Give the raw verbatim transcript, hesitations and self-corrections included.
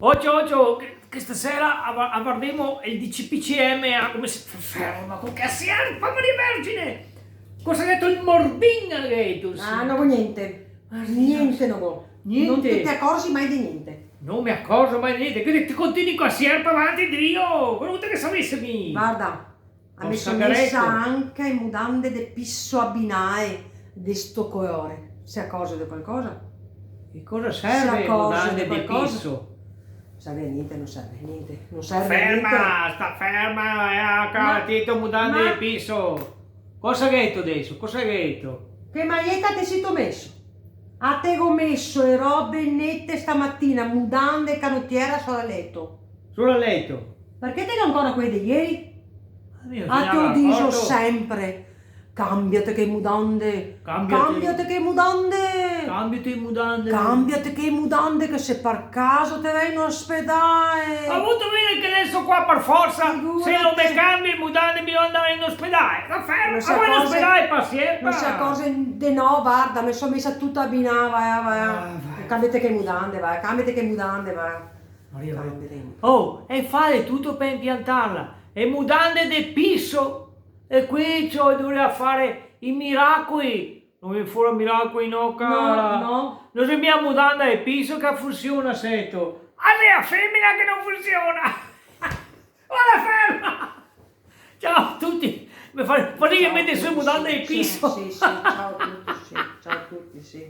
Ocio, ocio, che, che stasera a va-, a vardemo el D C P C M, ah, come se f-, ferma co che sierpa, Maria Vergine! Cosa ga dito el Morbin, ga dito? Ah, no go gnente. Ah, sì, gnente no go. Gnente? No te, te te acorzi mai de gnente. No me acorzo mai de gnente, che te continui co la sierpa avanti, Dio! Cosa vuto che savese mi? Varda, a me so mesa anca e mudande de piso abinae de sto colore. Se acorze de qualcosa? E cosa serve mudande de piso? Serve a gnente, no serve a gnente, no serve a gnente. Ferma, sta ferma, eh, cara, ti te mudande de piso. Cosa ga dito deso? Cosa ga dito? Che maieta te sito meso? A te go meso e robe nete stamatina, mudande e canotiera sora leto. Sora leto? Parché te ga ancora quele de ieri? A te lo digo sempre. Cambiate che mudande. Cambiate che mudande. Cambiate che mudande. Cambiate che mudande, che se par caso te ve in ospedale. Vuto veder che deso qua par forsa, se no me cambio le mudande, bisogna andar in ospedale? Ma ferma, ma voi in ospedale, pasiensa. No se acorze de no, varda, me so mesa tuta abinà, va, va. Ah, va. Cambiate che mudande, va, cambiate che mudande, va. Maria, cambiate che mudande. Oh, e fare tuto par impiantarla. E mudande de piso. E qui ciò, doveva fare i miracoli. No vien fora miracoli, no, cara. No, no. No xe mia mudanda de piso che funsiona, seto. Ah, xe la femena che no funsiona. Varda, ferma. Ciao a tuti. Me fa, fa che mete su mudande de piso. Sì, sì, ciao a tuti, sì, ciao a tuti, sì.